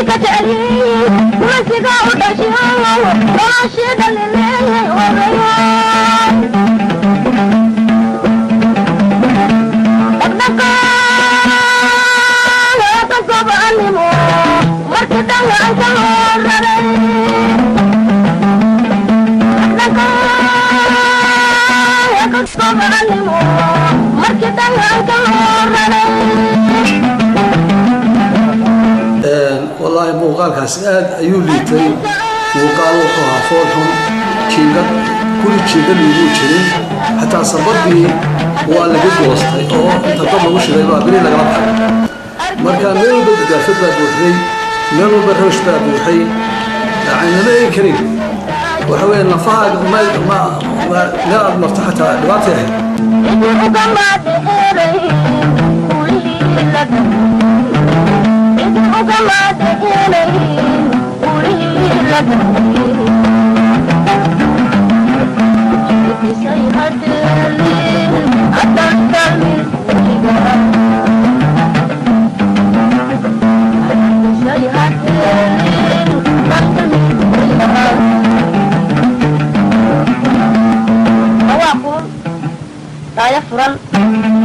Ka jecel gumaysiga u dhashiyo noloshii dhalileeyay odayo dhaqdhaqaaqa gobanimo markii dhangaanka loo raray dhaqdhaqaaqa gobanimo markii dhangaanka loo raray. Wallaahi, muuqaalkaasi aad ayuu liitay. Muuqaal wuxuu ahaa foolxun. Jiingad guri jiingad liiguu jirin, xataa sabadii waa laga goostay oo inta dab lagu shiday baa beri lagala baxay. Marka meel walba gudaafad baa buuxday, meel walba rawash baa buuxay. Yani lama eegi karin. Waxa weeye nafahaaga ma meel aad marto xataa dhibaatay ahayd. Cidi ugama dheerayn kulihii laga, cidi ugama dheerayn kulihii laga hargeysay hadheelin haddaan weliga, hargeysay hadheelin haddaan weliga. Waa kulul daayo furan,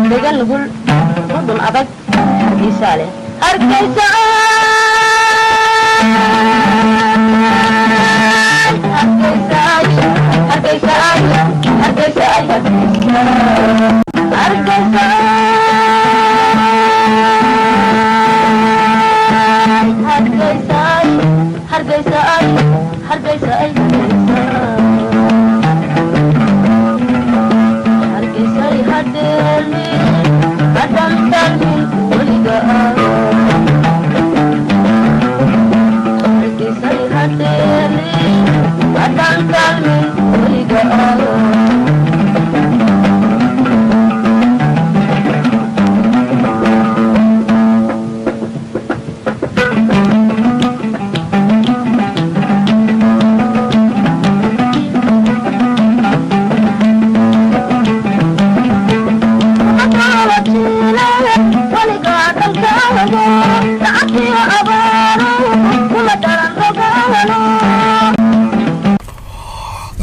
dhega nugul, rudhun adag, Hargeysaa leh. Hargeysa, Hargeysa, Hargeysa, Hargeysa, Hargeysa, Hargeysa, Hargeysa, Hargeysa, Hargeysay hadheelin haddaan talmin weliga, hargeysay hadheelin haddaan talmin weliga. Weligaa dhankaago lacagtiyo abaaro kula daran rogaano.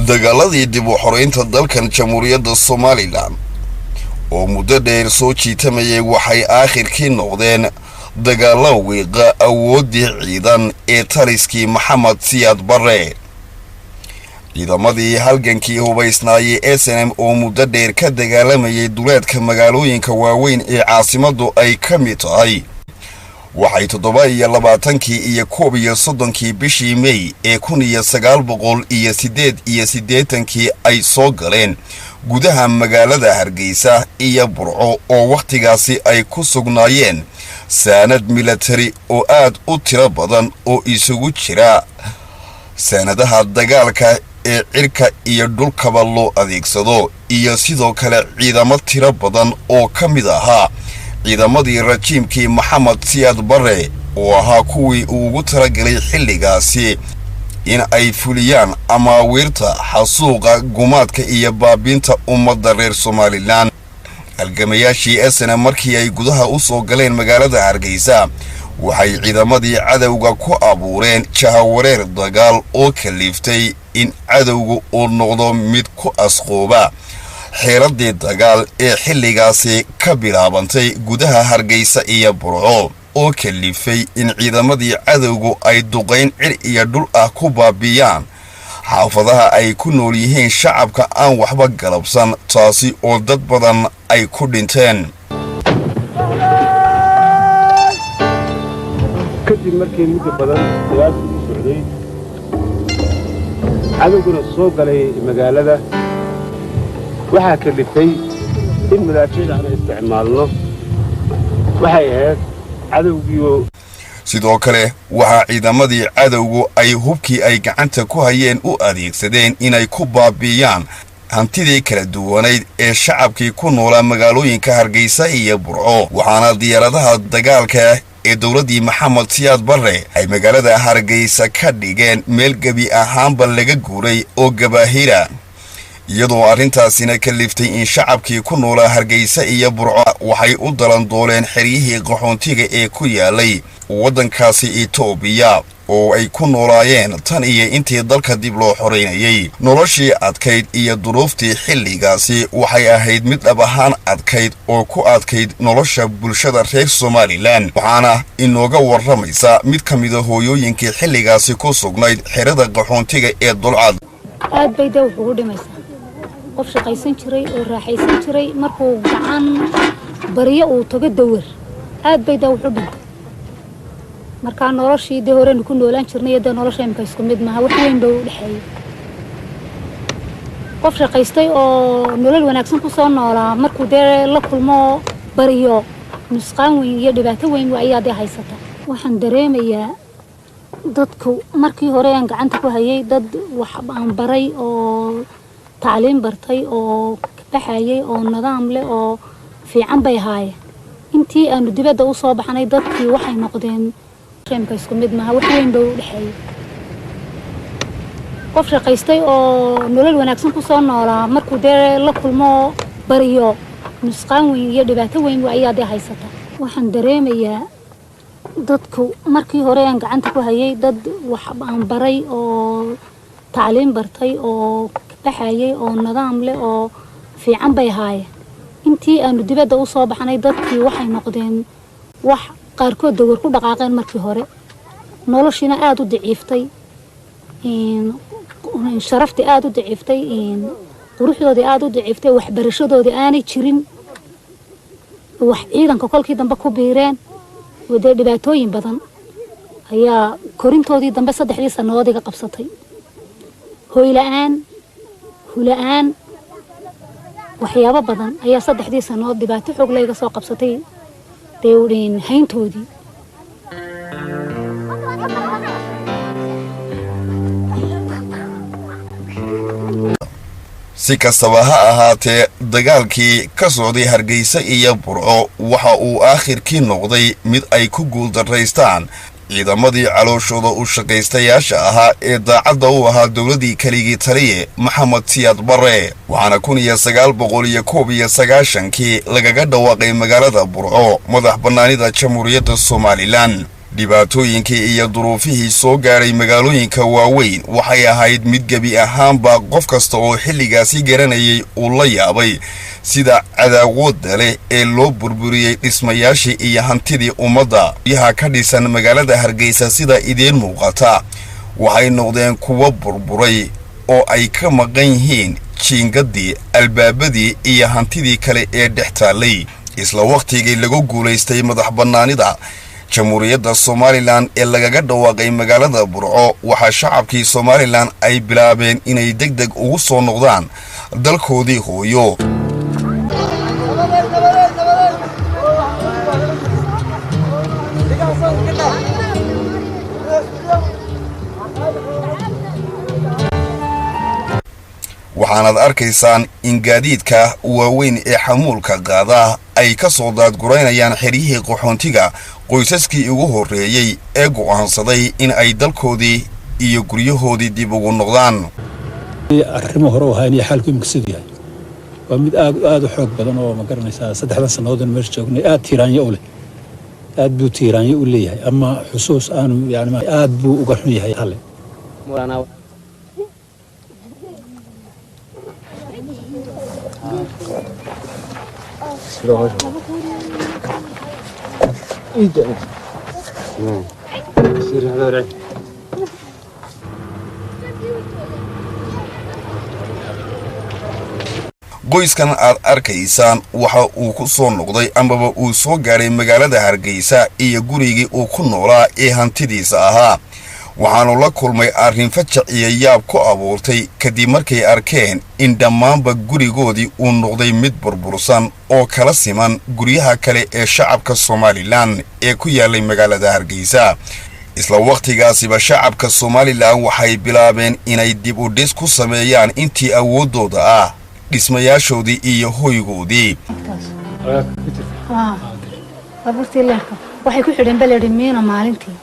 Dagaaladii dib u xoreynta dalkan Jamhuuriyadda Somalilan oo muddo dheer soo jiitamayay waxay aakhirkii noqdeen dagaalo wiiqa awooddii ciidan ee taliskii Maxamed Siyaad Barre. Ciidamadii halgankii hubaysnaayey SNM oo muddo dheer ka dagaalamayay duleedka magaalooyinka waaweyn ee caasimaddu ay ka mid tahay waxay 27-kii iyo 31-kii bishii Mey ee 1988-kii ay soo galeen gudaha magaalada Hargeysa iyo Burco, oo wakhtigaasi ay ku sugnaayeen saanad milatari oo aad u tiro badan oo isugu jira saanadaha dagaalka ee cirka iyo dhulkaba loo adeegsado, iyo sidoo kale ciidamo tiro badan oo ka mid ahaa ciidamadii rajiimkii Maxamed Siyaad Barre, oo ahaa kuwii uu ugu talagelay xilligaasi in ay fuliyaan amaawiirta xasuuqa, gumaadka iyo baabinta ummadda reer Somalilan. Halgamayaashii SNM markii ay gudaha u soo galeen magaalada Hargeysa waxay ciidamadii cadowga ku abuureen jahawareer dagaal oo kaliiftay in cadowga uu noqdo mid ku asqooba xeeladii dagaal ee xilligaasi ka bilaabantay gudaha Hargeysa iyo Burco, oo kalifay in ciidamadii cadowgu ay duqayn cir iyo dhul ah ku baabiyaan xaafadaha ay ku nool yihiin shacabka aan waxba galabsan, taasi oo dad badan ay ku dhinteen. Kadib markii muddo badan dagaalku u socday, cadowguna soo galay magaalada, waxaa kalifay in madaafiicda aan isticmaalno waxay ahayd cadowgiioo. Sidoo kale waxaa ciidamadii cadowgu ay hubkii ay gacanta ku hayeen u adeegsadeen inay ku baabi'iyaan hantidii kala duwanayd ee shacabkii ku noolaa magaalooyinka Hargeysa iyo Burco, waxaana diyaaradaha dagaalka ee dowladdii Maxamed Siyaad Barre ay magaalada Hargeysa ka dhigeen meel gebi ahaanba laga guuray oo gabaahira, Iyadoo arrintaasina kaliftay in shacabkii ku noolaa Hargeysa iyo Burco waxay u dalandooleen xeryihii qaxoontiga ee ku yaalay waddankaasi Itoobiya oo ay ku noolaayeen tan iyo intii dalka dib loo xoreynayay. Noloshii adkayd iyo duruuftii xilligaasi waxay ahayd mid dhab ahaan adkayd oo ku adkayd nolosha bulshada reer Somalilan. Waxaana inooga warramaysa mid ka mida hooyooyinkii xilligaasi ku sugnayd xerada qaxoontiga ee Dulcad. Aad bay dee wax ugu dhimaysaa. Qof shaqaysan jiray oo raaxaysan jiray markuu gacan baryo uu tago dawar, aad bay dee wax u dhintay. Markaa noloshii dee horeynu ku noolaan jirnay dee nolosha imika isku mid maaha, wax weyn ba u dhexeeya. Qof shaqaystay oo nolol wanaagsan kusoo noolaa markuu dee la kulmo baryo, nusqaan weyn iyo dhibaato weyn ayaa dee haysata. Waxaan dareemayaa dadku markii hore aan gacanta ku hayay dad wax aan baray oo tacliin bartay oo baxayay oo nidaam leh oo fiican bay ahaayeen. Intii aanu dibadda usoo baxnay, dadkii waxay noqdeen imika isku mid maaha, wax weyn ba u dhexeeya. Qof shaqaystay oo nolol wanaagsan kusoo noolaa markuu dee la kulmo baryo, nusqaan weyn iyo dhibaato weyn ayaa dee haysata. Waxaan dareemayaa dadku markii hore aan gacanta ku hayay dad wax aan baray oo tacliin bartay oo baxayay oo nidaam leh oo fiican bay ahaayeen. Intii aanu dibadda usoo baxnay, dadkii waxay noqdeen wax qaarkood dawar ku dhaqaaqeen markii hore, noloshiina aada u daciiftay, sharaftii aada u daciiftay, quruxdoodii aada u daciiftay, waxbarashadoodii aanay jirin, wax ciidanka kolkii dambe ku biireen. Dee dhibaatooyin badan ayaa korintoodii dambe 3dii sannadood iga qabsatay: hoyla-aan, hula-aan, waxyaabo badan ayaa 3dii sannadood dhibaato xoog layga soo qabsatay dee hayntoodii. Si kastaba ha ahaatee, dagaalkii ka socday Hargeysa iyo Burco waxa uu aakhirkii noqday mid ay ku guuldarraystaan ciidamadii calooshooda u shaqaystayaasha ahaa ee daacadda u ahaa dowladdii keligii taliye Maxamed Siyaad Barre. Waxaana 1991kii lagaga dhawaaqay magaalada Burco madax bannaanida Jamhuuriyadda Somalilan. Dhibaatooyinkii iyo duruufihii soo gaadhay magaalooyinka waaweyn waxay ahayd mid gebi ahaanba qof kasta oo xilligaasi garanayay uu la yaabay sida cadaawadda leh ee loo burburiyey dhismayaashii iyo hantidii ummadda. Yaha ka dhisan magaalada Hargeysa, sida idiin muuqata, waxay noqdeen kuwo burburay oo ay ka maqan yihiin jiingaddii, albaabadii iyo hantidii kale ee dhex taallay. Isla wakhtigii lagu guulaystay madax bannaanida Jamhuuriyadda Somalilan ee lagaga dhawaaqay magaalada Burco, waxaa shacabkii Somalilan ay bilaabeen inay deg deg ugu soo noqdaan dalkoodii hooyo. Waxaanaad arkaysaan in gaadiidka waaweyn ee xamuulka qaada ay ka soo daadguraynayaan xeryihii qaxoontiga qoysaskii ugu horreeyey ee go'aansaday in ay dalkoodii iyo guryahoodii dib ugu noqdaan. Arrimo hore u ahayn iyo xaalku imika siduu yahay waa mid aad aada u xoog badan oo, ma garanaysaa, 3dan sannadood meesha joognay aad tiiraanyo u leh, aad buu tiiraanyo u leeyahay ama xusuus aanu yani aad buu uga xun yahay hale. Qoyskan aad arkaysaan waxa uu ku soo noqday amaba uu soo gaadhay magaalada Hargeysa iyo gurigii uu ku noolaa ee hantidiisa ahaa. Waxaanu la kulmay arrin fajac iyo yaab ku abuurtay kadib markay arkeen in dhammaanba gurigoodii uu noqday mid burbursan oo kala siman guryaha kale ee shacabka Somalilan ee ku yaalay magaalada Hargeysa. Isla wakhtigaasiba shacabka Somalilan waxay bilaabeen inay dib u dhis ku sameeyaan intii awooddooda ah dhismayaashoodii iyo hoygoodii. Baabuurtii leerka waxay ku xidheen baledhi miino maalintii,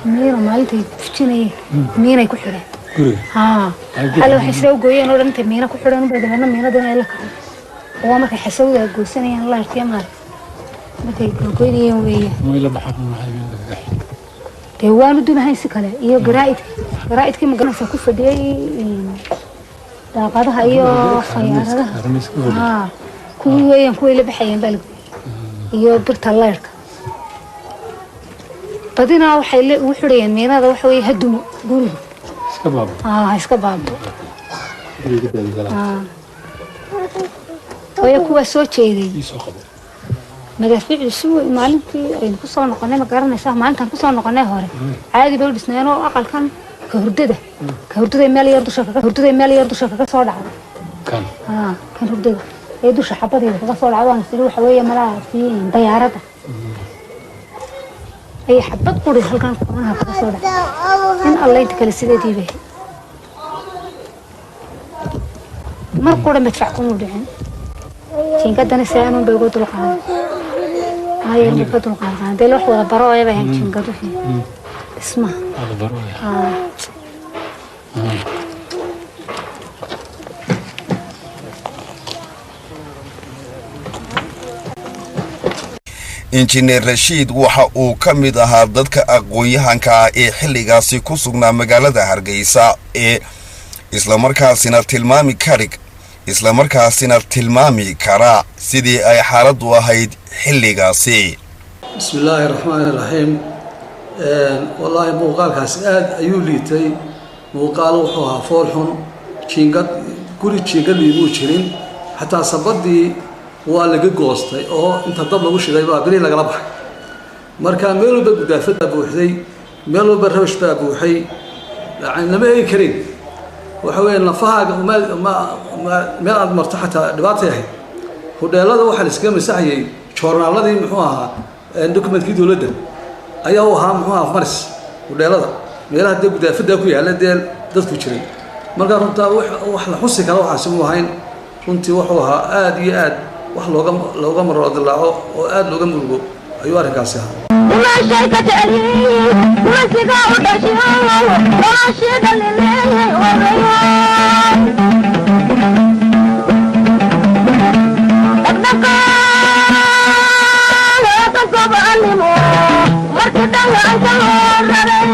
miino maalintay fujinayeen miinay ku xidheen. Guriga? Haa, hal waxay soo gooyeen oo dhan intay miina ku xidhan unbay, dabeedna miinadana ay la kacay oo waa markay xasawda goosanayaan laarkiya maarag markay googoynayeen weeye. May la baxaan, maxay miinada kaga xidhan? Dee waanu dumahayn si kale iyo garaa'idka, garaa'idkii magaranaysa ku fadhiyey daaqadaha iyo khayaaradaha. Miiska ku fadhiya. Haa, kuwii weeyaan kuway la baxayeen baa lagu iyo birta leyrka badinaa waxay ugu xidhayeen miinada, waxa weeye hadumo gurigu. Iska baaba. Aa, iska baabo. Guriga daadi galaa. Aa. Waayo kuwaa soo jeeday. Ii soo qabo. Madaafiicdu si weyn maalintii aynu kusoo noqonay, ma garanaysaa, maalintaan kusoo noqonay hore caadi bay u dhisnayeenoo aqalkan ka hurdada meel yar dusha kaga hurdada meel yar dusha kaga soo dhacday. Kan? Haa, kan hurdada ee dusha xabadeeda kaga soo dhacdo aan sidii waxa weeye malaha sii dayaaradda ayay xabad quri halkan koonaha kaga soo dhacday, in alla inta kale sideedii bay mar qura madfac kuma dhicin. Jiingadana saanuun bay uga dulqaaday, ayar bay ka dulqaadqaaday, dee wax wada baro ayaba ahayn jiingaduhu dhismaha. Waa la barooya. Haa. Injineer Rashiid waxa uu ka mid ahaa dadka aqoon-yahanka ah ee xilligaasi ku sugnaa magaalada Hargeysa ee islamarkaasina tilmaami kara sidii ay xaaladdu ahayd xilligaasi. Bismi illaahi raxmaani raxiim. Wallaahi muuqaalkaasi aad ayuu liitay. Muuqaal wuxuu ahaa fool xun. Jiingad, guri jiingad liimuu jirin, xataa sabadii waa laga goostay oo inta dab lagu shiday baa bilihii lagala baxay. Marka meel walba gudaafad baa buuxday, meel walba rabash baa buuxay, yani lama eegi karin. Waxa weeye nafahaaga meel aad marto xataa dhibaatay ahayd. Hudheelada waxaa la iskaga masaxayay joornaaladii, muxuu ahaa, documentkii dowladda ayaa u ahaa, muxuu ahaa, afmaris hudheelada meelaha dee gudaafada ku yaalla dee dadku jiray. Marka runtaa wax la xusi kara waxaasi mu ahayn. Runtii wuxuu ahaa aada iyo aad wax looga maroo dilaaco oo aada looga murugo ayuu arrinkaasi ahaa. Dhimashay ka jecelyihiin kulansiga u dhashiyo noloshii dhalileeyay wadayo dhaqdhaqaaqa gobanimo markii dhangaanka loo raray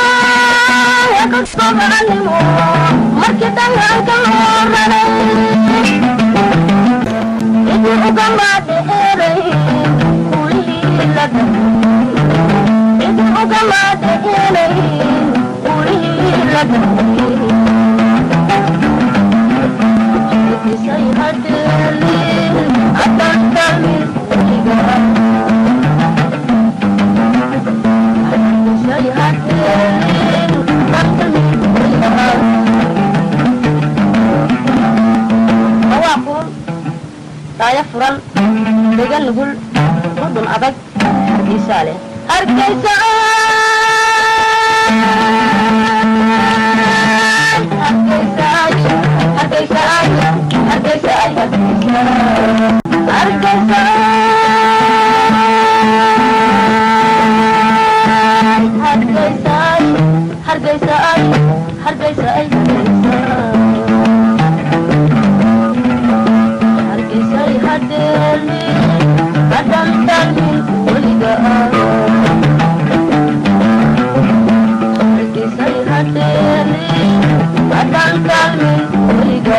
dhaqdhaqaaqa gobanimo markii dhangaanka loo raray cidi ugama dheeray kulihii la cidi ugama dheeray kulihii la Say hadeelin adankalmin weliga Say hadeelin adankalmin weliga. Awaaquun daayo furan degan nugul dhudhun adag Hargeysaa leh Hargeysa Hargeysa Hargeysa Hargeysa Hargeysa Hargeysa Hargeysa Hargeysa Hargeysa hadeelin hadantalmin weliga Hargeysa hadeelin hadantalmin weliga.